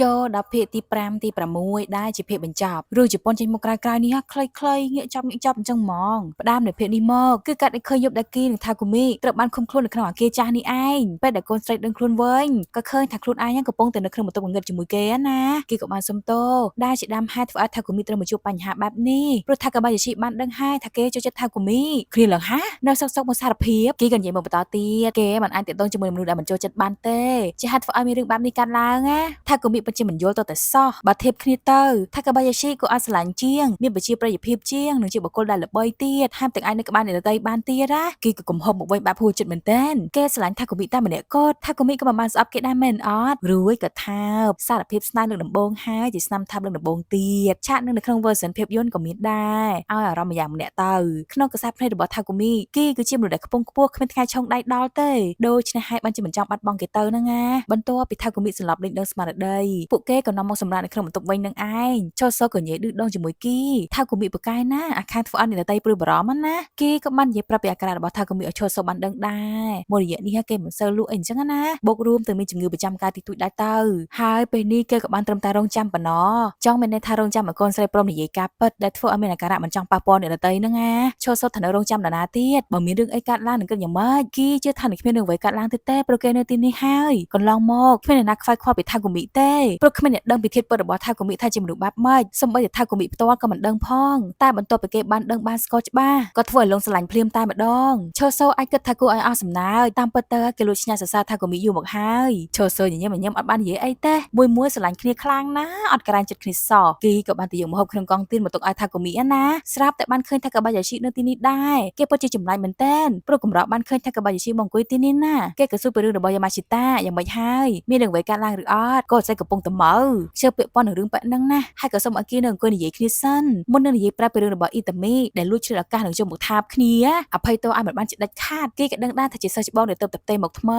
ចូលដល់ភាគទី5ទី6ដែលជាភាគបញ្ចប់រឿងជប៉ុនចេញមកក្រៅៗនេះខ្លីៗងាកចប់ងាកចប់អញ្ចឹងហ្មងផ្ដើមនៃភាគនេះមកគឺកាត់ឲ្យឃើញយប់ដែលគីនិងថាគូមីត្រូវបានឃុំខ្លួននៅក្នុងអគារចាស់នេះឯងពេលដែលកូនស្រីដឹងខ្លួនវិញក៏ឃើញថាខ្លួនឯងកំពុងតែនៅក្នុងបន្ទប់ងងឹតជាមួយគេណាគេក៏បានសុំទោសដែលជាដើមហេតុធ្វើឲ្យថាគូមីត្រូវមកជួបបញ្ហាបែបនេះព្រោះថាកបាយាស៊ីបានដឹងហើយថាគេចូលចិត្តថាគូមីគ្រាឡើងហានៅសុកសុកមកសារភាពគេក៏និយាយមកបន្តទៀតគេមិនអាចទាក់ទងជាមួយមនុស្សដែលមិនចូលចិត្តបានទេជាហេតុធ្វើឲ្យមានរឿងបែបនេះកើតឡើងណាថាគូមីពិតជាមិនយល់ទៅតែសោះបើធៀបគ្នាទៅថាកបាយាស៊ីក៏អាចស្រឡាញ់ជាងមានប្រជាប្រិយភាពជាងនិងជាបុគ្គលដែលល្បីទៀតថែមទាំងអាចនៅក្បែរអ្នកដទៃបានទៀតណាគេក៏កំហុសមកវិញបែបហួសចិត្តមែនតើគេស្រឡាញ់ថាគូមីតែម្នាក់គាត់ថាគូមីក៏មិនបានស្អប់គេដែរមែនអត់រួចក៏ថាបសារភាពស្នេហ៍លើកដំបូងហើយជាស្នាមថើបលើកដំបូងទៀតឆាកនឹងនៅក្នុង version ភាពយន្តក៏មានដែរឲ្យអារម្មណ៍យ៉ាងម្នាក់ទៅក្នុងកសែភ្នែករបស់ថាគូមីគេគឺជាមនុស្សដែលខ្ពង់ខ្ពស់គ្មានថ្ងៃឆុងដៃដល់ទេដូច្នេះហើយបានជាមិនចង់បាត់បង់គេទៅហ្នឹងណាបន្ទាប់ពីថាគូមីសន្លប់លេងដឹងស្មារតីពួកគេក៏នាំមកសម្រាប់នៅក្នុងបន្ទប់វិញនឹងឯងចុះសូក៏និយាយឌឺដងជាមួយគីថាគូមីបកែណាអាខាងធ្វើឲ្យអ្នកដទៃព្រួយបារម្ភណាគេក៏បាននិយាយប្រាប់ពីអាការៈរបស់ថាគូមីឲ្យឈរសូបានដឹងដែរមួយរយៈនេះគេមិនសូវលក់អីអញ្ចឹងណាបូករួមទៅមានជំងឺប្រចាំកាយតិចតួចដែរទៅហើយពេលនេះគេក៏បានត្រឹមតែរងចាំប៉ុណ្ណោះចង់មានន័យថារងចាំឲ្យកូនស្រីព្រមនិយាយការពិតដែលធ្វើឲ្យមានអាការៈមិនចង់ប៉ះពាល់អ្នកដទៃហ្នឹងណាឈរសូថានៅរងចាំដល់ណាទៀតបើមានរឿងអីកើតឡើងនឹងគិតយ៉ាងម៉េចគេជឿថានឹងគ្មានរឿងអ្វីកើតឡើងទៀតទេព្រោះគេនៅទីនេះហើយកន្លងមកគ្មានអ្នកណាខ្វាយខ្វល់ពីថាគូមីទេព្រោះគ្មានអ្នកដឹងពីធាតុពិតរបស់ថាគូមីថាជាមនុស្សបែបម៉េចសូម្បីតែថាគូមីផ្ទាល់ក៏មិនដឹងផងតែបន្ទាប់ពីគេបានដឹងបានស្គាល់ច្បាស់ក៏ធ្វើឲ្យលងស្រឡាញ់ភ្លាមតែម្ដងឈរសូអាចគិតថាគួរឲ្យអស់សំណើចតាមពិតទៅគេលួចឈ្នះសរសើរថាគូមីយូរមកហើយឈរសូញញឹមញឹមអត់បាននិយាយអីទេមួយមួយស្រឡាញ់គ្នាខ្លាំងណាស់អត់ក្រែងចិត្តគ្នាសោះគីក៏បានទៅយកម្ហូបក្នុងកង់ទៀនមកទុកឲ្យថាគូមីណាស្រាប់តែបានឃើញថាកបាយាស៊ីនៅទីនេះដែរគេពិតជាចម្លែកមែនតើព្រោះកម្របានឃើញថាកបាយាស៊ីមកអង្គុយទីនេះណាគេក៏សួរពីរឿងរបស់យ៉ាម៉ាស៊ីតាយ៉ាងម៉េចហើយមានរឿងអ្វីកើតឡើងឬអត់ក៏ស្អីកំពុងតែមើជឿពាក់ព័ន្ធនឹងរឿងបែបហ្នឹងណាហើយក៏សូមឲ្យគេនៅអង្គុយនិយាយគ្នាសិនមុននឹងនិយាយប្រាប់ពីរឿងរបស់អ៊ីតាមីដែលលួចឆ្លៀតឱកាសនឹងចូលមកថាបគ្នាអភ័យទោសឲ្យមិនបានជាដាច់ខាតគេក៏ដឹងដែរថាជាសិស្សច្បងដែលទៅតែផ្ទេមកថ្ម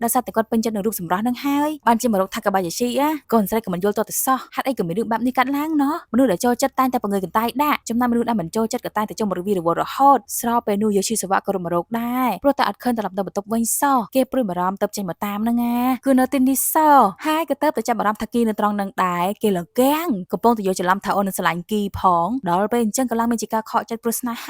ីដោយសារតែគាត់ពេញចិត្តនឹងរូបសម្រស់នឹងហើយបានជាមករកថាកបាយាស៊ីកូនស្រីក៏មិនយល់តទៅសោះហេតុអីក៏មានរឿងបែបនេះកាត់ឡើងណោះមនុស្សដែលចូលចិត្តតែងតែបង្ងើយកន្តើយដាក់ចំណែកមនុស្សដែលមិនចូលចិត្តក៏តែងតែចុះមករវីរវល់រហូតស្របពេលនោះយោឈីសវៈក៏រំរោគដែរព្រោះតែអត់ឃើញត្រឡប់ទៅបន្ទប់វិញសោះគេព្រួយបារម្ភទៅចេញមកតាមហ្នឹងណាគឺនៅទីនេះសោះហើយក៏ទៅតែចាប់អារម្មណ៍ថាគីនៅត្រង់នឹងដែរគេលកាំងកំពុងតែយល់ច្រឡំថាអូននឹងស្រឡាញ់គីផងដល់ពេលអញ្ចឹងក៏ឡើងមានជាការខកចិត្តព្រោះស្នេហ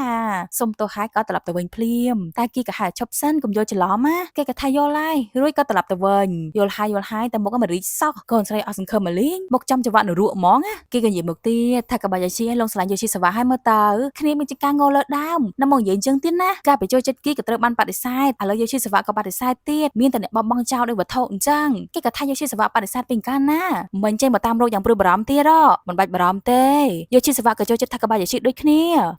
ាសុំទោសហើយក៏ត្រឡប់ទៅវិញភ្លាមតែគីក៏ហៅឈប់សិនកុំយល់ច្រឡំណាគេក៏ថាយល់ហើយរួចក៏ត្រឡប់ទៅវិញយល់ហើយយល់ហើយតែមុខមិនរីកសោះកូនស្រីអស់សង្ឃឹមមកលេងមកចំចង្វាក់នរកហ្មងណាគេក៏និយាយមកទៀតថាកបាយាជីលងស្រឡាញ់យោជីសវ៉ាហើយមើលទៅគ្នាមានជាការងលើដើមណាមកនិយាយអញ្ចឹងទៀតណាការបញ្ចូលចិត្តគីក៏ត្រូវបានបដិសេធឥឡូវយោជីសវ៉ាក៏បដិសេធទៀតមានតែអ្នកបោះបង់ចោលដោយវត្ថុអញ្ចឹងគេក៏ថាយោជីសវ៉ាបដិសេធពីកាលណាមិនចេញមកតាមរោគយ៉ាងព្រួយបារម្ភទៀតហ៎មិនបាច់បារម្ភទេយោជីសវ៉ាក៏ចូលចិត្តថាកបាយាជីដូចគ្ន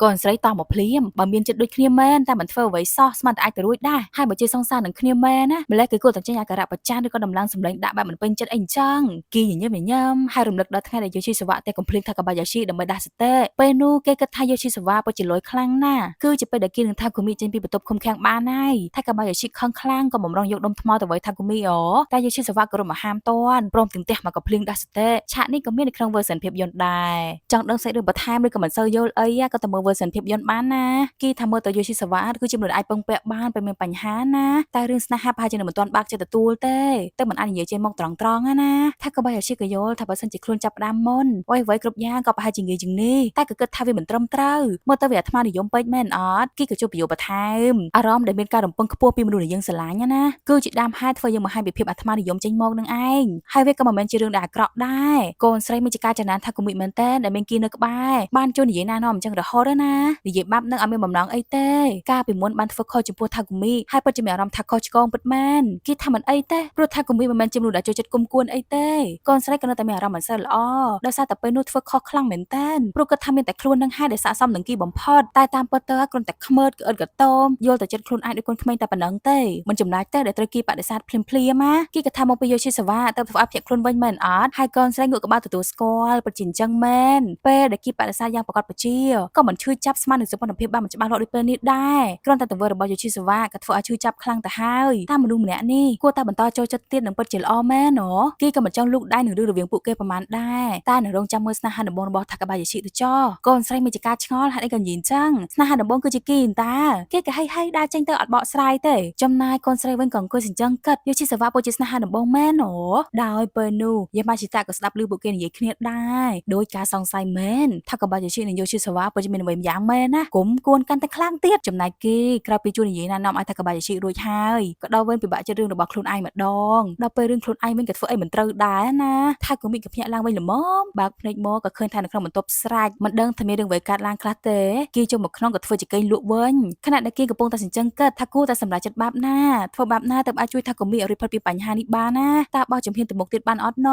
ាកូនស្រីតោះមកភ្លាមបើមានចិត្តដូចគ្នាមែនតែមិនធ្វើអ្វីសោះស្មានតែអាចទៅរួចដែរហើយបើជាសង្សារនឹងគ្នាមែនណាម្លេះគេគួរតែចេញអាការៈប្រច័នឬក៏ដំឡើងសម្លេងដាក់បែបមិនពេញចិត្តអីអញ្ចឹងគីញញឹមញញឹមហើយរំលឹកដល់ថ្ងៃដែលយោជីសវ៉ាតែកំភ្លៀងថាកបាយាជីដើម្បីដាស់សតិពេលនោះគេគិតថាយោជីសវ៉ាពិតជាលយខ្លាំងណាស់គឺជាពេលដែលគេនឹងថាគូមីចេញពីបន្ទប់ឃុំឃាំងបានហើយថាកបាយាជីខឹងខ្លាំងក៏បំរុងយកដុំថ្មទៅໄວថាគូមីអូតែយោជីសវ៉ាក៏រំមហាមតន់ព្រមទាំងទះមកកំភ្លៀងដាស់សតិឆាកនេះក៏មាននៅក្នុង version ភាពយន្តដែរចង់ដឹងសាច់រឿងបន្ថែមឬក៏មិនសូវយល់អីក៏ទៅមើល version ភាពយន្តបានណាគេថាមើលទៅយោជីសវ៉ាគឺជាមនុស្សអាចពឹងពាក់បានពេលមានបញ្ហាណាតែរឿងស្នេហាប្រហែលជានៅមិនទាន់បាក់ចិត្តទទួលទេតែមិនអាចនិយាយចេញមកត្រង់ត្រង់ណាថាក៏បីអាជីក៏យល់ថាបើសិនជាខ្លួនចាប់ផ្ដើមមុនអ្វីអ្វីគ្រប់យ៉ាងក៏ប្រហែលជាងាយជាងនេះតែក៏គិតថាវាមិនត្រឹមត្រូវមើលទៅវាអាត្មានិយមពេកមែនអត់គេក៏ជួបប្រយោគបន្ថែមអារម្មណ៍ដែលមានការរំពឹងខ្ពស់ពីមនុស្សដែលយើងស្រឡាញ់ណាគឺជាដើមហេតុធ្វើយើងបង្ហាញពីភាពអាត្មានិយមចេញមកនឹងឯងហើយវាក៏មិនមែនជារឿងដែលអាក្រក់ដែរកូនស្រីមានជាការចំណានថាគុមិមែនតើដែលមានគីនៅក្បែរបានជួយនិយាយណានាំអញ្ចឹងរហូតណានិយាយបាប់នឹងអត់មានបំណងអីទេកាលពីមុនបានធ្វើខុសចំពោះថាគុមីហើយពិតជាមានអារម្មណ៍ថាខុសឆ្គងពិតមែនគេថាមិនអីទេព្រោះថាគុមីមិនមែនជាមនុស្សដែលចូលចិត្តគុំគួនអីទេកូនស្រីក៏នៅតែមានអារម្មណ៍មិនសូវល្អដោយសារតែពេលនោះធ្វើខុសខ្លាំងមែនតើព្រោះគាត់ថាមានតែខ្លួននឹងហើយដែលស័ក្តិសមនឹងគីបំផុតតែតាមពិតទៅគ្រាន់តែខ្មើតក្អិតកតោមយល់តែចិត្តខ្លួនឯងដូចកូនក្មេងតែប៉ុណ្ណឹងទេមិនចំណាយទេដែលត្រូវគីបដិសេធភ្លាមភ្លាមណាគីក៏ថាមកពីយោជីសវ៉ាទៅធ្វើឲ្យភ្ញាក់ខ្លួនវិញមែនអត់ហើយកូនស្រីងក់ក្បាលទទួលស្គាល់ពិតជាអញ្ចឹងមែនពេលដែលគីបដិសេធយ៉ាងប្រកបប្រជាក៏មិនឈឺចាប់ស្មាននឹងសុខភាពបានមិនច្បាស់លាស់ដូចពេលនេះដែរគ្រាន់តែទង្វើរបស់យោជីសវ៉ាក៏ធ្វើឲ្យឈឺចាប់ខ្លាំងទៅហើយតាមមនុស្សម្នាក់នេះគួរតែបន្តចូលចិត្តទៀតនឹងពិតជាល្អមែនណគេក៏មិនចង់លូកដៃនឹងរឿងរវាងពួកគេប្រហែលដែរតែនឹងរងចាំមើលស្នេហាដំបូងរបស់ថាកបាយាឈិទៅចោកូនស្រីមានជាការឆ្ងល់ហេតុអីក៏និយាយអញ្ចឹងស្នេហាដំបូងគឺជាគីតាគេក៏ហីហីដើរចេញទៅអត់បកស្រាយទេចំណែកកូនស្រីវិញក៏អង្គុយសញ្ជឹងគិតយោជីសវ៉ាពុជាស្នេហាដំបូងមែនណដោយពេលនោះ នោះយ៉ាម៉ាស៊ីតាក៏ស្ដាប់ឮពួកគេនិយាយគ្នាដែរដោយការសង្ស័យមែនថាកបាយ៉ាស៊ីនិងយូស៊ីសាវ៉ាពិតជាមានអ្វីម្យ៉ាងមែនណាគុំគួនកាន់តែខ្លាំងទៀតចំណែកគេក្រៅពីជួយនិយាយណែនាំឲ្យថាកបាយ៉ាស៊ីរួចហើយក៏ដល់វិញពិបាកចិត្តរឿងរបស់ខ្លួនឯងម្ដងដល់ពេលរឿងខ្លួនឯងវិញក៏ធ្វើអីមិនត្រូវដែរណាថាកុំមីក៏ភ្ញាក់ឡើងវិញល្មមបើកភ្នែកមកក៏ឃើញថានៅក្នុងបន្ទប់ស្រេចមិនដឹងថាមានរឿងអ្វីកើតឡើងខ្លះទេគេចូលមកក្នុងក៏ធ្វើជាកេងលក់វិញខណៈដែលគេកំពុងតែសញ្ជឹងគិតថាគួរតែសម្រេចចិត្តបាបណាធ្វើបាបណាទៅអាចជួយថាកុំមីឲ្យរួចផុតពីបញ្ហានេះបានណាតើបោះជំហានទៅមុខទៀតបានអត់ណ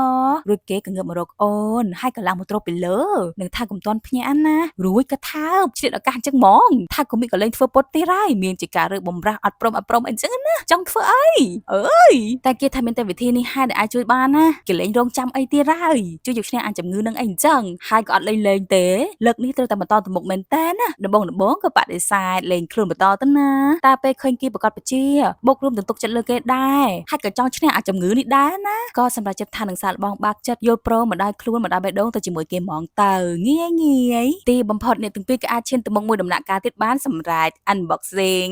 រួចគេក៏ងើបមករកអូនហើយក៏ឡើងមកទ្រពីលើនឹងថាកុំតន់ភ្ញាក់ណារួចក៏ថើបឆ្លៀតឱកាសអញ្ចឹងហ្មងថាកុំមីក៏លែងធ្វើពុតទៀតហើយមានជាការរើបំរាស់អត់ព្រមអត់ព្រមអីអញ្ចឹងណាចង់ធ្វើអីអើយតែគេថាមានតែវិធីនេះហើយដែលអាចជួយបានណាគេលែងរងចាំអីទៀតហើយជួយយកឈ្នះអាជំងឺនឹងអីអញ្ចឹងហើយក៏អត់លែងលែងទេលើកនេះត្រូវតែបន្តទៅមុខមែនតើណាដំបងដំបងក៏បដិសេធលែងខ្លួនបន្តទៅណាតែពេលឃើញគេប្រកាសបជាបូករួមទាំងទុកចិត្តលើគេដែរហើយក៏ចង់ឈ្នះអាជំងឺនេះដែរណាក៏សម្រាប់ចិត្តថានឹងសាកល្បងបាក់ចិត្តយល់ព្រមមកដល់ខ្លួនមកដល់បេះដូងទៅជាមួយគេហ្មងទៅងាយងាយទីបំផុតអ្នកទាំងពីរក៏អាចឈានទៅមុខមួយដំណាក់កាលទៀតបានសម្រាប់ unboxing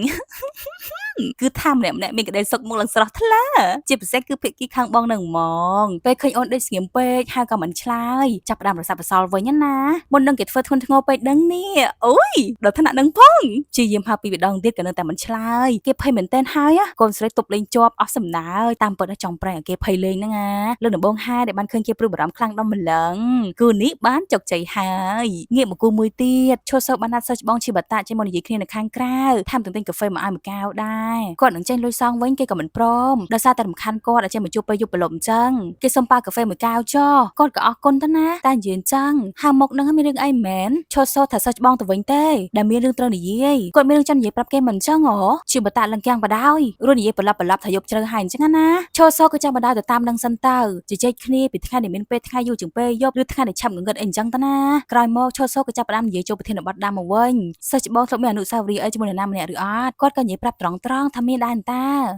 គឺថាម្នាក់ម្នាក់មានក្តីសុខមុខឡើងស្រស់ថ្លាជាពិសេសគឺភាគីខាងបងនឹងហ្មងពេលឃើញអូនដេកស្ងៀមពេកហើយក៏មិនឆ្លើយចាប់ផ្ដើមរសាប់រសល់វិញណាមុននឹងគេធ្វើធ្ងន់ធ្ងរពេកដឹងនេះអូយដល់ថ្នាក់នឹងផងជាយាមហៅពីម្ដងទៀតក៏នៅតែមិនឆ្លើយគេភ័យមែនតែនហើយកូនស្រីទប់លេងជាប់អស់សំណើតាមពិតចង់ប្រែងឲ្យគេភ័យលេងហ្នឹងណាលើកដំបងហើយដែលបានឃើញគេព្រួយបារម្ភខ្លាំងដល់ម្លឹងគូនេះបានជោគជ័យហើយងាកមកគូមួយទៀតឈរសើបានណាត់សិស្សច្បងឈីបតាចេញមកនិយាយគ្នានៅខាងក្រៅថែមទាំងទិញកាហ្វេមកឲ្យមួយកែវដែរគាត់នឹងចេញលុយសងវិញគេក៏មិនព្រមដោយសារតែរំខានគាត់ឲ្យចេញមកជួបពេលយប់ព្រលប់អញ្ចឹងគេសុំប៉ាកាហ្វេមួយកែវចោះគាត់ក៏អរគុណទៅណាតែនិយាយអញ្ចឹងហៅមកនឹងមានរឿងអីមែនឈរសើថាសិស្សច្បងទៅវិញទេដែលមានរឿងត្រូវនិយាយគាត់មានរឿងចង់និយាយប្រាប់គេមិនអញ្ចឹងហ៎ឈីបតាលឹងគាំងបដ ாய் រួចនិយាយប្រឡាប់ប្រឡាប់ថាយប់ជ្រៅហើយអញ្ចឹងណាឈរសក៏ចាំបដ ாய் ទៅតាមនឹងសិនទៅជជែកគ្នាពីថ្ងៃដែលមានពេលថ្ងៃយូរជាងពេលយប់ឬថ្ងៃដែលឆាប់ងងឹតអីអញ្ចឹងទៅណាក្រោយមកឈរសក៏ចាប់ផ្ដើមនិយាយចូលប្រធានបទដើមមកវិញសិស្សច្បងធ្លាប់មានអនុស្សាវរីយ៍អីជាមួយនរណាម្នាក់ឬអត់គាត់ក៏និយាយប្រាប់ត្រង់ត្រង់ថាមានដែរត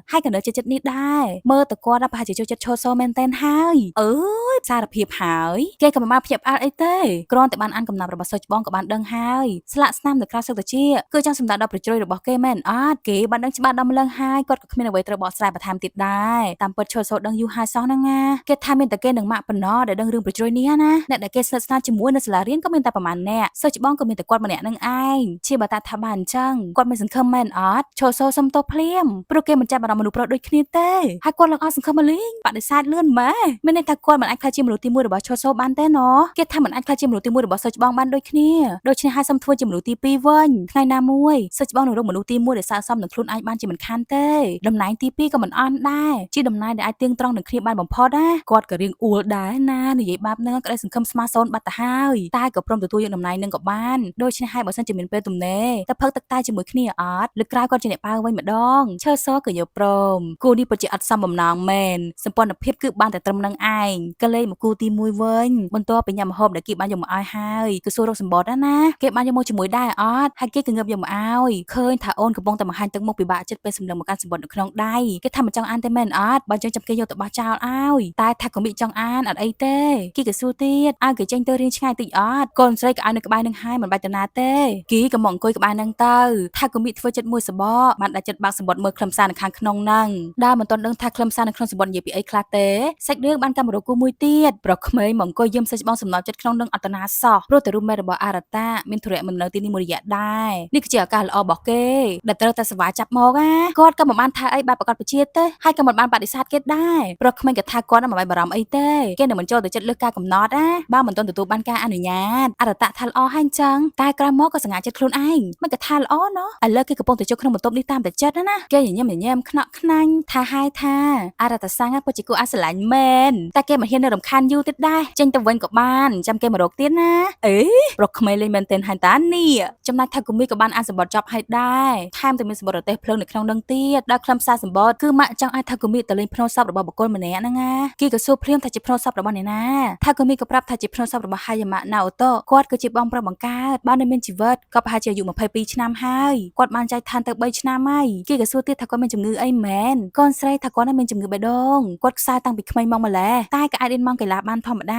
ាហើយក៏នៅចិត្តចិត្តនេះដែរមើលទៅគាត់ប្រហែលជាចូលចិត្តឈរសមែនតែនហើយអើយសារភាពហើយគេក៏មិនបានភ្ញាក់ផ្អើលអីទេគ្រាន់តែបានអានកំណត់របស់សិស្សច្បងក៏បានដឹងហើយស្លាកស្នាមនៅក្រៅសឹកតាជាគឺចង់សម្ដៅដល់ប្រជ្រុយរបស់គេមែនអត់គេបានដឹងច្បាស់ដល់ម្លឹងហើយគាត់ក៏គ្មានអ្វីត្រូវបកស្រាយបន្ថែមទៀតដែរតាមពិតឈរសូដឹងយូរហើយសោះហ្នឹងណាគេថាមានតែគេនឹងម៉ាក់ប៉ុណ្ណោះដែលដឹងរឿងប្រជ្រុយនេះណាអ្នកដែលគេស្និទ្ធស្នាលជាមួយនៅសាលារៀនក៏មានតែប្រហែលអ្នកសិស្សច្បងក៏មានតែគាត់ម្នាក់នឹងឯងជាបើតាថាបានអញ្ចឹងគាត់មិនសង្ឃឹមមែនអត់ឈរសូសុំទោសភ្លាមព្រោះគេមិនចាប់អារម្មណ៍មនុស្សប្រុសដូចគ្នាទេហើយគាត់ឡើងអស់សង្ឃឹមមកលេងបដិសេធលឿនម៉ែមានន័យថាគាត់មិនអាចក្លាយជាមនុស្សទី1របស់ឈរសូបានទេណោះគេថាមិនអាចក្លាយជាមនុស្សទី1របស់សិស្សច្បងបានដូចគ្នាដូច្នេះហើយសុំធ្វើជាមនុស្សទី2វិញថ្ងៃណាមួយសិស្សច្បងនឹងរកមនុស្សទី1ដែលស័ក្តិសមនឹងខ្លួនឯងបានជាមិនខានទេតំណែងទី2ក៏មិនអន់ដែរជាតំណែងដែលអាចទៀងត្រង់នឹងគ្នាបានបំផុតណាគាត់ក៏រៀងអួលដែរណានិយាយបាបនឹងក្តីសង្ឃឹមស្មើសូន្យបាត់ទៅហើយតែក៏ព្រមទទួលយកតំណែងនឹងក៏បានដូច្នេះហើយបើសិនជាមានពេលទំនេរទៅផឹកទឹកតែជាមួយគ្នាអត់លើក្រោយគាត់ជាអ្នកប៉ាវវិញម្ដងឈើសក៏យកព្រមគូនេះពិតជាអត់សមបំណងមែនសម្ព័ន្ធភាពគឺបានតែត្រឹមនឹងឯងក៏លេងមកគូទី1វិញបន្ទាប់ពីញ៉ាំម្ហូបដែលគេបានយកមកឲ្យហើយគឺសួររកសម្បត្តិណាគេបានយកមកជាមួយដែរអត់ហើយគេក៏ងើបយកមកឲ្យឃើញថាអូនកំពុងតែបង្ហាញទឹកមុខពិបាកចិត្តពេលសម្លឹងមកកាន់សម្បត្តិនៅក្នុងដៃគេថាមិនចង់អានទេមែនអត់បើចង់ចាំគេយកទៅបោះចោលឲ្យតែថាក៏មីចង់អានអត់អីទេគេក៏សួរទៀតឲ្យគេចេញទៅរៀងឆ្ងាយតិចអត់កូនស្រីក៏ឲ្យនៅក្បែរនឹងហើយមិនបាច់ទៅណាទេគេក៏មកអង្គុយក្បែរនឹងទៅថាក៏មីធ្វើចិត្តមួយសបកបានដាក់ចិត្តបាក់សម្បត្តិមើលខ្លឹមសារនៅខាងក្នុងហ្នឹងដើរមិនទាន់ដឹងថាខ្លឹមសារនៅក្នុងសម្បត្តិនិយាយពីអីខ្លះទេសាច់រឿងបានកម្មរកគូមួយទៀតប្រុសក្មេងមកអង្គុយយំសិស្សច្បងសំណប់ចិត្តក្នុងនឹងអត្តនាសោះព្រោះតែរូបមេរបស់អារតាមានធុរៈមិននៅទីនេះមួយរយៈដែរនេះគឺជាឱកាសល្អរបស់គេដែលត្រូវតែសវាចាប់មកណាគាត់ក៏មិនបានថាអីបែបប្រកាសពជាទេហើយក៏មិនបានបដិសេធគេដែរប្រុសក្មេងក៏ថាគាត់មិនបាច់បារម្ភអីទេគេនឹងមិនចូលទៅចិត្តលើសការកំណត់ណាបើមិនទាន់ទទួលបានការអនុញ្ញាតអរតៈថាល្អហើយអញ្ចឹងតែក្រោយមកក៏សង្ហាចិត្តខ្លួនឯងមិនក៏ថាល្អណោះឥឡូវគេកំពុងតែចូលក្នុងបន្ទប់នេះតាមតែចិត្តណាគេញញឹមញញឹមខ្នក់ខ្នាញ់ថាហើយថាអរតសាំងពិតជាគួរឲ្យស្រឡាញ់មែនតែគេមិនហ៊ាននៅរំខានយូរទៀតដែរចេញទៅវិញក៏បានចាំគេមករកទៀតណាអេប្រុសក្មេងលេងមែនទែនហើយតានេះចំណែកថាគូមីក៏បានអានសម្បត្តិចប់ហើយដែរថែមទាំងមានសម្បត្តិរទេះភ្លើងនៅក្នុងនឹងទៀតដល់ខ្លឹមសារសម្បត្តិគឺម៉ាក់ចង់ឲ្យថាគូមីទៅលេងភ្នោសពរបស់បុគ្គលម្នាក់ហ្នឹងណាគេក៏សួរភ្លាមថាជាភ្នោសពរបស់អ្នកណាថាគូមីក៏ប្រាប់ថាជាភ្នោសពរបស់ហាយ៉ាម៉ាណាអូតូគាត់គឺជាបងប្រុសបង្កើតបាននៅមានជីវិតក៏ប្រហែលជាអាយុ22ឆ្នាំហើយគាត់បានចែកឋានទៅ3ឆ្នាំហើយគេក៏សួរទៀតថាគាត់មានជំងឺអីមែនកូនស្រីថាគាត់មានជំងឺបេះដូងគាត់ខ្សោយតាំងពីក្មេងមកម្ល៉េះតែក៏អាចរៀនម៉ោងកីឡាបានធម្មត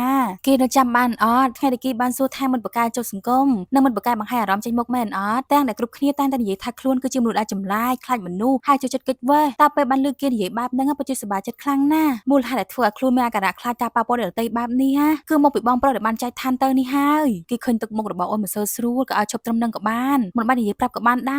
ាគេនៅចាំបានអត់ថ្ងៃដែលគេបានសួរថាមិនបកកែចូលសង្គមនិងមិនបកកែបង្ហាញអារម្មណ៍ចេញមុខមែនអត់ទាំងដែលគ្រប់គ្នាតែងតែនិយាយថាខ្លួនគឺជាមនុស្សដែលចម្លែកខ្លាចមនុស្សហើយចូលចិត្តគេចវេះតែពេលបានលើគេនិយាយបែបហ្នឹងពិតជាសប្បាយចិត្តខ្លាំងណាស់មូលហេតុដែលធ្វើឲ្យខ្លួនមាន មានអាការៈខ្លាចការប៉ះពាល់អ្នកដទៃបែបនេះណាគឺមកពីបងប្រុសដែលបានចែកឋានទៅនេះហើយគេឃើញទឹកមុខរបស់អូនមិនសូវស្រួលក៏ឲ្យឈប់ត្រឹមនឹងក៏បានមិនបាននិយាយប្រាប់ក៏បានដែ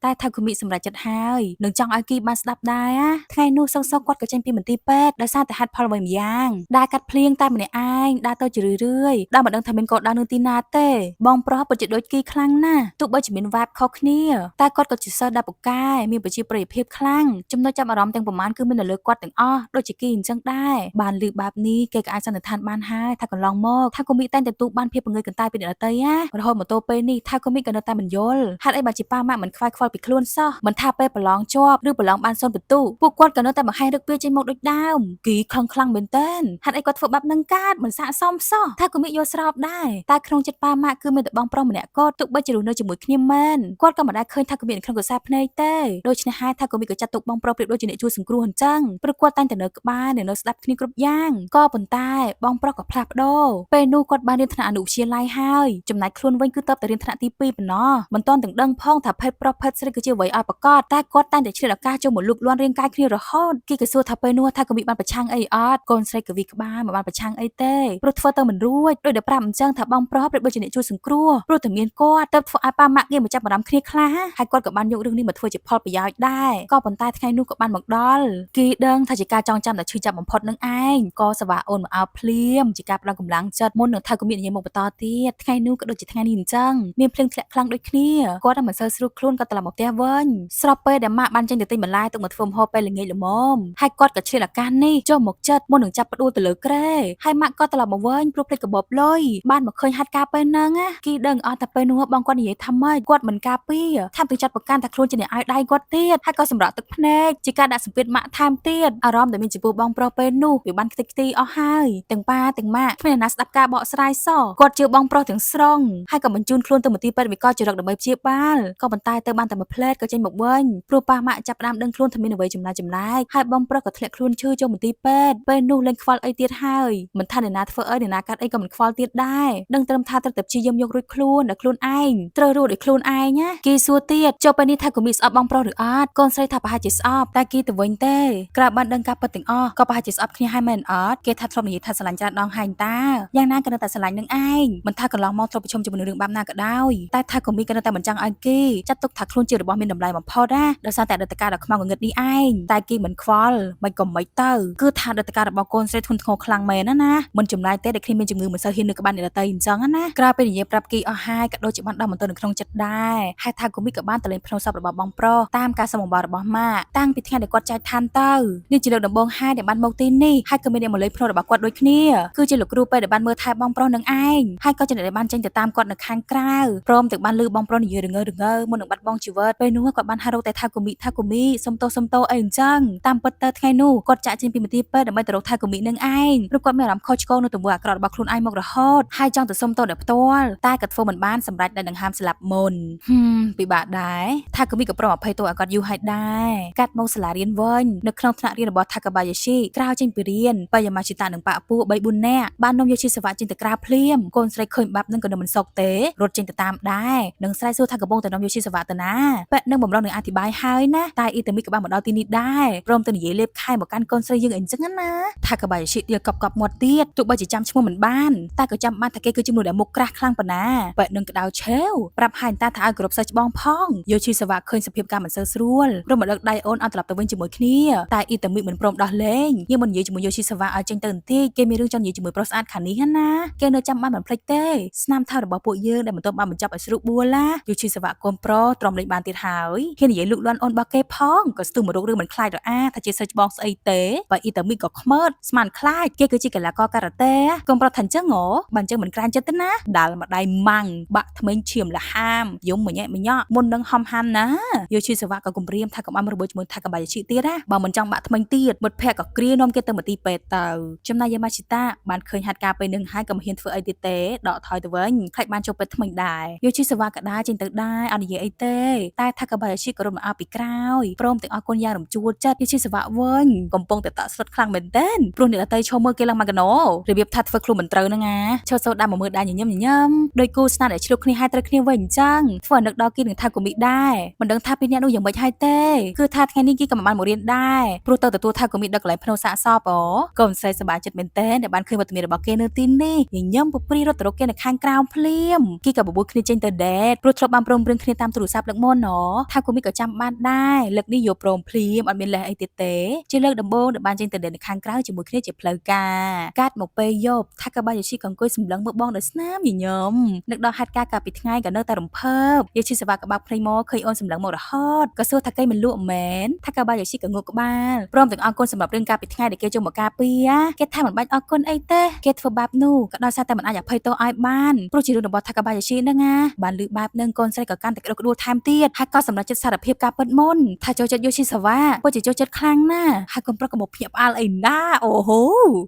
រតែថាគូមីសម្រេចចិត្តហើយនឹងចង់ឲ្យគីបានស្ដាប់ដែរណាថ្ងៃនោះសុកសុកគាត់ក៏ចេញពីមន្ទីរពេទ្យដោយសារតែហេតុផលអ្វីម្យ៉ាងដែលកាត់ភ្លៀងតែម្នាក់ឯងដើរទៅជារឿយៗដល់មិនដឹងថាមានកោដៅនឹងទីណាទេបងប្រុសពិតជាដូចគីខ្លាំងណាស់ទោះបីជាមានវ៉ាបខុសគ្នាតែគាត់ក៏ជាសិស្សដែលពូកែមានប្រជាប្រិយភាពខ្លាំងចំណុចចាប់អារម្មណ៍ទាំងប្រមាណគឺមាននៅលើគាត់ទាំងអស់ដូចជាគីអញ្ចឹងដែរបានឮបែបនេះគេក៏អាចសន្និដ្ឋានបានហើយថាកន្លងមកថាគូមីតែងតែទូបានភាពពងើយកន្តើយពីអ្នកដទៃណារហូតមកទល់ពេលនេះថាគូមីក៏នៅតែមិនយល់ហេតុអីបានជាប៉ាម៉ាក់មិនខ្វាយខ្វល់ពីខ្លួនសោះមិនថាពេលប្រឡងជាប់ឬប្រឡងបានសូន្យពិន្ទុពួកគាត់ក៏នៅតែបង្ហាញរឹកពីចេញមកដូចដើមគីខឹងខ្លាំងមែនតើហេតុអីគាត់ធ្វើបែបនឹងកើតមិនស័កសមសោះថាគូមីយល់ស្របដែរតែក្នុងចិត្តប៉ាម៉ាក់គឺមានតែបងប្រុសម្នាក់គាត់ទោះបីជារស់នៅជាមួយគ្នាមែនគាត់ក៏មិនដែលឃើញថាគូមីនៅក្នុងក្រសែភ្នែកទេដូច្នេះហើយថាគូមីក៏ចាត់ទុកបងប្រុសប្រៀបដូចជាអ្នកជួយសង្គ្រោះអញ្ចឹងព្រោះគាត់តែងតែនៅក្បែរនិងនៅស្ដាប់គ្នាគ្រប់យ៉ាងក៏ប៉ុន្តែបងប្រុសក៏ផ្លាស់ប្ដូរពេលនោះគាត់បានរៀនថ្នាក់អនុវិទ្យាល័យហើយចំណែកខ្លួនវិញគឺតបតែរៀនថ្នាក់ទី2ប៉ុណ្ណោះមិនទាន់ទាំងដឹងផងថាភេទប្រុសភេទស្រីគឺជាអ្វីឲ្យប្រកបតែគាត់តែងតែឆ្លៀតឱកាសចូលមកលូកលាន់រាងកាយគ្នារហូតគេក៏សួរថាពេលនោះថាក៏មានបានប្រឆាំងអីអត់កូនស្រីក៏វីក្បាលមិនបានប្រឆាំងអីទេព្រោះធ្វើទៅមិនរួចដោយតែប្រាប់អញ្ចឹងថាបងប្រុសប្រៀបដូចជាអ្នកជួយសង្គ្រោះព្រោះតែមានគាត់ទៅធ្វើឲ្យប៉ាម៉ាក់គេមកចាប់អារម្មណ៍គ្នាខ្លះហើយគាត់ក៏បានយករឿងនេះមកធ្វើជាផលប្រយោជន៍ដែរក៏ប៉ុន្តែថ្ងៃនោះក៏បានមកដល់គេដឹងថាជាការចងចាំដ៏ឈឺចាប់បំផុតនឹងឯងក៏សវ៉ាអូនមកអោបភ្លាមជាការផ្ដល់កម្លាំងចិត្តមុននឹងថាក៏មាននិយាយមកបន្តទៀតថ្ងៃនោះក៏ដូចជាថ្ងៃនេះអញ្ចឹងមានភ្លៀងធ្លាក់ខ្លាំងដូចគ្នាគាត់មិនសូវស្រួលខ្លួនក៏ត្រឡប់មកផ្ទះវិញស្របពេលដែលម៉ាក់បានចេញទៅទិញបន្លែទុកមកធ្វើម្ហូបពេលល្ងាចល្មមហើយគាត់ក៏ឆ្លៀតឱកាសនេះចុះមកចិត្តមុននឹងចាប់ផ្ដួលទៅលើគ្រែហើយម៉ាក់ក៏ត្រឡប់មកវិញព្រោះភ្លេចកាបូបលុយបានមកឃើញហេតុការណ៍ពេលហ្នឹងណាគេដឹងអត់តែពេលនោះបងគាត់និយាយថាម៉េចគាត់មិនការពារថែមទាំងចាត់ប្រកាន់ថាខ្លួនជាអ្នកឲ្យដៃគាត់ទៀតហើយក៏សម្រក់ទឹកភ្នែកជាការដាក់សម្ពាធម៉ាក់ថែមទៀតអារម្មណ៍ដែលមានចំពោះបងប្រុសពេលនោះវាបានខ្ទេចខ្ទីអស់ហើយទាំងប៉ាទាំងម៉ាក់គ្មានអ្នកណាស្ដាប់ការបកស្រាយសោះគាត់ជឿបងប្រុសទាំងស្រុងហើយក៏បញ្ជូនខ្លួនទៅមន្ទីរពេទ្យវិកលចរិតដើម្បីព្យាបាលក៏ប៉ុន្តែទៅបានតែមួយផ្លែតក៏ចេញមកវិញព្រោះប៉ាម៉ាក់ចាប់ផ្ដើមដឹងខ្លួនថាមានអ្វីចម្លែកចម្លែកហើយបងប្រុសក៏ធ្លាក់ខ្លួនឈឺចូលមន្ទីរពេទ្យពេលនោះលែងខ្វល់អីទៀតហើយមិនថាអ្នកណាធ្វើអីអ្នកណាកាត់អីក៏មិនខ្វល់ទៀតដែរដឹងត្រឹមថាត្រូវតែព្យាយាមយករួចខ្លួនដល់ខ្លួនឯងត្រូវរស់ដោយខ្លួនឯងណាគេសួរទៀតចុះពេលនេះថាក៏មានស្អប់បងប្រុសឬអត់កូនស្រីថាប្រហែលជាស្អប់តែគេទៅវិញទេក្រៅបានដឹងការពិតទាំងអស់ក៏ប្រហែលជាស្អប់គ្នាហើយមែនអត់គេថាធ្លាប់និយាយថាស្រឡាញ់ច្រើនដងហើយតាយ៉ាងណាក៏នៅតែស្រឡាញ់នឹងឯងមិនថាកន្លងមកធ្លាប់ប្រឈមជាមួយនឹងរឿងបែបណាក៏ដោយតែថាក៏មានក៏នៅតែមិនចង់ឲ្យគេចាត់ទុកថាខ្លួនជារបស់មានតម្លៃបំផុតណាដោយសារតែអតីតកាលដ៏ខ្មៅងងឹតនេះឯងតែគេមិនខ្វល់មិនក៏មិនទៅគឺថាអតីតកាលរបស់កូនស្រីធ្ងន់ធ្ងរខ្លាំងមែនណាណាមិនចម្លែកទេដែលគ្នាមានជំងឺមិនសូវហ៊ាននៅក្បែរអ្នកដទៃអញ្ចឹងណាក្រៅពីនិយាយប្រាប់គេអស់ហើយក៏ដូចជាបានដោះបន្ទោនៅក្នុងចិត្តដែរហើយថាគូមីក៏បានទៅលេងភ្នំសពរបស់បងប្រុសតាមការសុំបង្វល់របស់ម៉ាក់តាំងពីថ្ងៃដែលគាត់ចែកឋានទៅនេះជាលើកដំបូងហើយដែលបានមកទីនេះហើយក៏មានអ្នកមកលេងភ្នំរបស់គាត់ដូចគ្នាគឺជាលោកគ្រូពេទ្យដែលបានមើលថែបងប្រុសនឹងឯងហើយក៏ជាអ្នកដែលបានចេញទៅតាមគាត់នៅខាងក្រៅព្រមទាំងបានលឺបងប្រុសនិយាយរងើរងើមុននឹងបាត់បង់ជីវិតពេលនោះគាត់បានហៅរកតែថាគូមីថាគូមីសុំទោសសុំទោសអីអញ្ចឹងតាមពិតទៅថ្ងៃនោះគាត់ចាក់ចេញពីមន្ទីរពេទ្យដើម្បីទៅរកថាគូមីនឹងឯងព្រោះគាត់មានអារម្មណ៍ខុសឆ្គងនៅទង្វើអាក្រក់របស់ខ្លួនឯងមករហូតហើយចង់ទៅសុំទោសដោយផ្ទាល់តែក៏ធ្វើមិនបានសម្រេចដែលដង្ហើមស្លាប់មុនហឹមពិបាកដែរថាគូមីក៏ព្រមអភ័យទោសឲ្យគាត់យូរហើយដែរកាត់មកសាលារៀនវិញនៅក្នុងថ្នាក់រៀនរបស់ថាកាបាយាស៊ីក្រោយចេញពីរៀនបយាម៉ាជីតានិងប៉ាពួក3 4នាក់បាននាំយកជីសវៈចេញទៅក្រៅភ្លាមកូនស្រីឃើញបាប់នឹងក៏នៅមិនសុខទេរត់ចេញទៅតាមដែរនឹងស្រែកសួរថាកំពុងតែនាំយកជីសវៈទៅណាប៉ែនឹងបំរុងនឹងអធិប្បាយហើយណាតែអ៊ីតាមីក៏បានមកដល់ទីនេះដែរព្រមទៅនិយាយលេបខែមកកាន់កូនស្រីយើងអីចឹងណាថាកាបាយាស៊ីទៀតកប់កប់មាត់ទៀតទោះបីជាចាំឈ្មោះមិនបានតែក៏ចាំបានថាគេគឺជាមនុស្សដែលមុខក្រាស់ខ្លាំងប៉ុណ្ណាប៉ែនឹងក្តៅឆេវប្រាប់ហើយតាថាឲ្យគ្រប់សិស្សច្បងផងយកជីសវៈឃើញសភាពការមិនសូវស្រួលព្រមមកដឹកដៃអូនឲ្យត្រឡប់ទៅវិញជាមួយគ្នាតែអ៊ីតាមីមិនព្រមដោះលែងយើងមិននិយាយជាមួយយោជីសវៈឲ្យចេញទៅបន្តិចគេមានរឿងចង់និយាយជាមួយប្រុសស្អាតខាងនេះណាគេនៅចាំបានមិនភ្លេចទេស្នាមថើរបស់ពួកយើងដែលមិនទាន់បានបញ្ចប់ឲ្យស្រួលបួលណាយោជីសវៈកូនប្រុសទ្រាំលេងបានទៀតហើយហ៊ាននិយាយលូកលាន់អូនរបស់គេផងក៏ស្ទុះមករករឿងមិនខ្លាចរអាថាជាសិស្សច្បងស្អីទេបើអ៊ីតាមីក៏ខ្មើតស្មានខ្លាចគេគឺជាកីឡាករការ៉ាតេកូនប្រុសថាអញ្ចឹងហ៎បើអញ្ចឹងមិនក្រាញចិត្តទេណាដាល់ម្ដាយម៉ាំងបាក់ថ្មេញឈាមលហាមយំមួយញ៉ែមួយញ៉ក់មុននឹងហំហាន់ណាយោជីសវៈក៏គំរាមថាកុំឲ្យមករវើជាមួយថាកបាយជីទៀតណាបើមិនចង់បាក់ថ្មិញទៀតមិត្តភក្តិក៏គ្រានាំគេទៅមន្ទីរពេទ្យទៅចំណែកយ៉ាម៉ាជីតាបានឃើញហេតុការណ៍ពេលនឹងហើយក៏មិនហ៊ានធ្វើអីទៀតទេដកថយទៅវិញខ្លាចបានចូលពេទ្យថ្មិញដែរយោជីសវៈក៏ដើរចេញទៅដែរអត់និយាយអីទេតែថាកបាយជីក៏រត់មកអោបពីក្រោយព្រមទាំងអរគុណយ៉ាងរំជួលចិត្តយោជីសវៈវិញកំពុងតែតក់ស្លុតខ្លាំងមែនទែនព្រោះអ្នកដទៃឈរមើលគេឡើងមកកណោរបៀបថាធ្វើខ្លួនមិនត្រូវហ្នឹងណាឈរសូដាមកមើលដែរញញឹមញញឹមដោយគូស្នាដែលឆ្លុះគ្នាហើយត្រូវគ្នាវិញអញ្ចឹងធ្វើឲ្យនឹកដល់គេនឹងថាកុំមីដែរមិនដឹងថាពីអ្នកនោះយ៉ាងម៉េចហើយទេគឺថាថ្ងៃនេះគេក៏មិនបានមករៀនដែរព្រោះទៅទទួលថាកុំមីដល់កន្លែងភ្នោសាកសពអូ កូនស្រីសប្បាយចិត្តមែនតើដែលបានឃើញវត្តមានរបស់គេនៅទីនេះញញឹមពព្រីរត់ទៅរកគេនៅខាងក្រោមភ្លាមគេក៏បបួលគ្នាចេញទៅ date ព្រោះធ្លាប់បានព្រមព្រៀងគ្នាតាមទូរស័ព្ទលើកមុនណថាគូមីក៏ចាំបានដែរលើកនេះយកព្រមភ្លាមអត់មានលេសអីទៀតទេជាលើកដំបូងដែលបានចេញទៅ date នៅខាងក្រៅជាមួយគ្នាជាផ្លូវការកាត់មកពេលយប់ថាកាបាយាជីក៏អង្គុយសម្លឹងមើលបងដោយស្នាមញញឹមនឹកដល់ហេតុការណ៍កាលពីថ្ងៃក៏នៅតែរំភើបយាជីសវ៉ាក៏បើកភ្នែកមកឃើញអូនសម្លឹងមករហូតក៏សួរថាគេមិនលក់មែនថាកាបាយាជីក៏ងក់ក្បាលព្រមទាំងអរគុណសម្រាប់រឿងកាលពីថ្ងៃដែលគេចូលមកការពារគេថាមិនបាច់អរគុណអីទេគេធ្វើបាបនោះក៏ដោយសារតែមិនអាចអភ័យទោសឲ្យបានព្រោះជារឿងរបស់ថាកាបាយាជីហ្នឹងណាបានលឺបែបហ្នឹងកូនស្រីក៏កាន់តែក្តុកក្តួលថែមទៀតហើយក៏សម្រេចចិត្តសារភាពការពិតមុនថាចូលចិត្តយូស៊ីសាវ៉ាពិតជាចូលចិត្តខ្លាំងណាស់ហើយកុំប្រុសក៏មកភ្ញាក់ផ្អើលអីណាអូហូ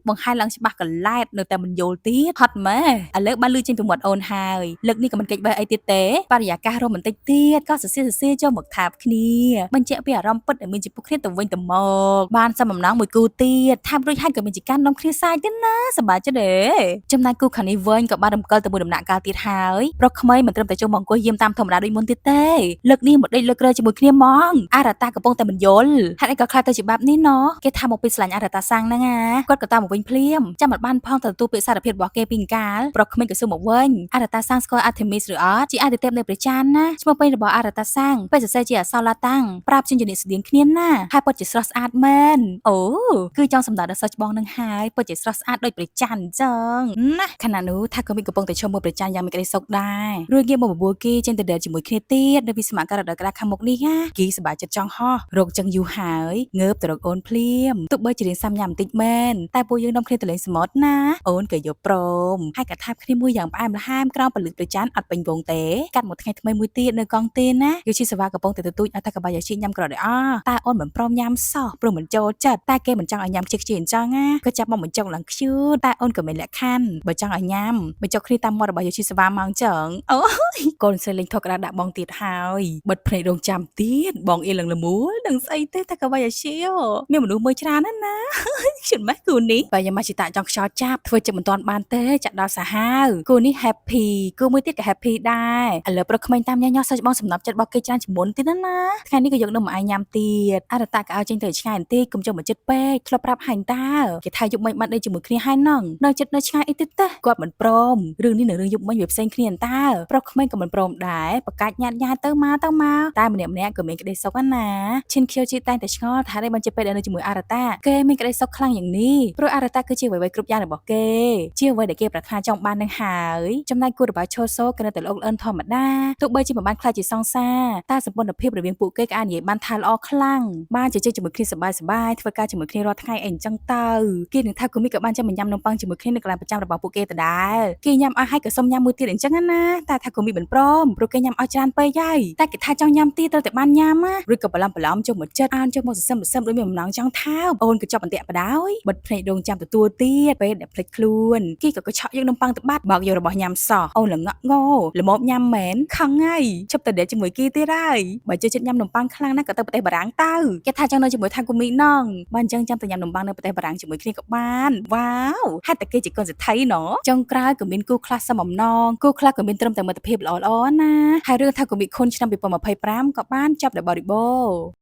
បង្ហាញឡើងច្បាស់កឡែតនៅតែមិនយល់ទៀតហត់ម៉េះឥឡូវបានលឺចេញពីមាត់អូនហើយលើកនេះក៏មិនគេចវេះអីទៀតទេបរិយាកាសរ៉ូមែនទិកទៀតក៏សរសៀសរសៀចូលមកថាបគ្នាបញ្ជាក់ពីអារម្មណ៍ពិតដែលមានចំពោះគ្នាទៅវិញទៅមកបានសំបំណងមួយគូទៀតថាបរួចហើយក៏មានជាការនាំគ្នាសាយទៀតណាសប្បាយចិត្តទេចំណែកគូខាងនេះវិញក៏បានរំកិលទៅមួយដំណាក់កាលទៀតហើយប្រុសក្មេងមិនត្រឹមតែចូលមកអង្គុយយាមតាមធម្មតាដូចមុនទៀតទេលើកនេះមកដេកលើក្រែជាមួយគ្នាហ្មងអារ៉ាតាកំពុងតែមិនយល់ហេតុអីក៏ខ្លាចទៅជាបាបនេះណោះគេថាមកពីស្រឡាញ់អារ៉ាតាសាំងហ្នឹងណាគាត់ក៏តាមមកវិញភ្លាមចាំមិនបានផងទៅទទួលពាក្យសារភាពរបស់គេពីកាលប្រុសក្មេងក៏សួរមកវិញអារ៉ាតាសាំងស្គាល់អាថេមីសឬអត់ជាអាទិទេពនៃព្រះច័ន្ទណាឈ្មោះពេញរបស់អារ៉ាតាសាំងពេលសរសេរជាអក្សរឡាតាំងប្រាប់ជាជំនាញស្តៀងគ្នាណាហើយពិតជាស្រស់ស្អាតមែនអូគឺចង់សម្ដៅដល់សិស្សច្បងនឹងហើយពិតជាស្រស់ស្អាតដូចព្រះច័ន្ទអញ្ចឹងណាខណៈនោះថាក៏មានកំពុងតែឈរមើលព្រះច័ន្ទយ៉ាងមានក្តីសុខដែររួចងាកមកបបួលគេចេញទៅ date ជាមួយគ្នាទៀតនៅវិស្មករដូវក្តៅខាងមុខនេះណាគេសប្បាយចិត្តចង់ហោះរកចឹងយូរហើយងើបទៅរកអូនភ្លាមទោះបីជារៀងសាំញ៉ាំបន្តិចមែនតែពួកយើងនាំគ្នាទៅលេងសមុទ្រណាអូនក៏យកព្រមហើយក៏ថាបគ្នាមួយយ៉ាងផ្អែមល្ហែមក្រោមពន្លឺព្រះច័ន្ទអត់ពេញវងទេកាត់មួយថ្ងៃថ្មីមួយទៀតនៅកង់ទេណាយូជីសវ៉ាកំពុងតែទទូចឲ្យតាកបាយាជីញ៉ាំក្រោយអស់តែអូនមិនព្រមញ៉ាំសោះព្រោះមិនចូលចិត្តតែគេមិនចង់ឲ្យញ៉ាំខ្ជិះខ្ជាអញ្ចឹងណាក៏ចាប់មកបញ្ចុកឡើងខ្ជូតតែអូនក៏មានលក្ខខណ្ឌបើចង់ឲ្យញ៉ាំបញ្ចុកគ្នាតាមមាត់របស់យូជីសវ៉ាមកអញ្ចឹងអូយកូនស្រីលេងថតក្តារដាក់បងទៀតហើយបិទភ្នែករងចាំទៀតបងអៀលឡើងល្មូលនឹងស្អីទេតាកបាយាជីមានមនុស្សមើលច្រើនណាស់ណា ខ្ញុំម៉េះគូនេះបើយ៉ាម៉ាជីតាចង់ខ្យល់ចាប់ធ្វើចិត្តមិនទាន់បានទេចាក់ដល់សាហាវគូនេះ happy គូមួយទៀតក៏ happy ដែរឥឡូវប្រុសក្មេងតាមញ៉ាញ៉ោះសិស្សច្បងសំណប់ចិត្តរបស់គេច្រើនជាងមុនទៀតណាណាថ្ងៃនេះក៏យកនំមកឲ្យញ៉ាំទៀតអរតាក៏ឲ្យចេញទៅឆ្ងាយបន្តិចកុំចុះមកចិត្តពេកធ្លាប់ប្រាប់ហាញ់តើគេថាយប់មិញបានដេកជាមួយគ្នាហើយណងនៅចិត្តនៅឆ្ងាយអីទៀតទេគាត់មិនព្រមរឿងនេះនឹងរឿងយប់មិញវាផ្សេងគ្នាតើប្រុសក្មេងក៏មិនព្រមដែរបកាច់ញ៉ាត់ញ៉ាទៅមកទៅមកតែម្នាក់ម្នាក់ក៏មានក្តីសុខណាឈិនខៀវជីតែងតែឆ្ងល់ថាហេតុអីបានជាពេលដែលនៅជាមួយអរតាគេមានក្តីសុខខ្លាំងយ៉ាងនេះព្រោះអរតាគឺជាអ្វីៗគ្រប់យ៉ាងរបស់គេជាអ្វីដែលគេប្រាថ្នាចង់បាននឹងហើយចំណែកគូរបស់ឈូសូក៏នៅតែល្អិតល្អិនធម្មតាទោះបីជាមិនបានខ្លាចជាសង្សារតែសម្ព័ន្ធភាពរវាងពួកគេក៏អាចនិយាយបានថាល្អខ្លាំងបានជជែកជាមួយគ្នាសប្បាយសប្បាយធ្វើការជាមួយគ្នារាល់ថ្ងៃអីអញ្ចឹងទៅគេនឹងថាគូមីក៏បានចាំមកញ៉ាំនំប៉័ងជាមួយគ្នានៅកន្លែងប្រចាំរបស់ពួកគេដដែលគេញ៉ាំអស់ហើយក៏សុំញ៉ាំមួយទៀតអញ្ចឹងណាតែថាគូមីមិនព្រមព្រោះគេញ៉ាំអស់ច្រើនពេកហើយតែគេថាចង់ញ៉ាំទៀតត្រូវតែបានញ៉ាំណាឬក៏បន្លំបន្លំចុះមកចិត្តអានចុះមកសសឹមសសឹមដូចមានបំណងចង់ថើបអូនក៏ចាប់អន្ទាក់បដ ாய் បិទភ្នែករងចាំទទួលទៀតពេលដែលភ្លេចខ្លួនគេក៏កញ្ឆក់យកនំប៉័ងទៅបាត់បោកយករបស់ញ៉ាំសោះអូនល្ងក់ងល្មមញ៉ាំមែនខឹងហើយឈប់ទៅដេកជាមួយគេទៀតហើយបើចូលចិត្តញ៉ាំនំប៉័ងខ្លាំងណាស់ក៏ទៅប្រទេសបារាំងទៅគេថាចង់នៅជាមួយថាគូមីណងបើអញ្ចឹងចាំទៅញ៉ាំនំប៉័ងនៅប្រទេសបារាំងជាមួយគ្នាក៏បានវ៉ាវហេតុតែគេជាកូនសេដ្ឋីណចុងក្រោយក៏មានគូខ្លះសមបំណងគូខ្លះក៏មានត្រឹមតែមិត្តភាពល្អៗណាហើយរឿងថាគូមីខុនឆ្នាំ2025ក៏បានចាប់ដល់បរិបូរណ៍។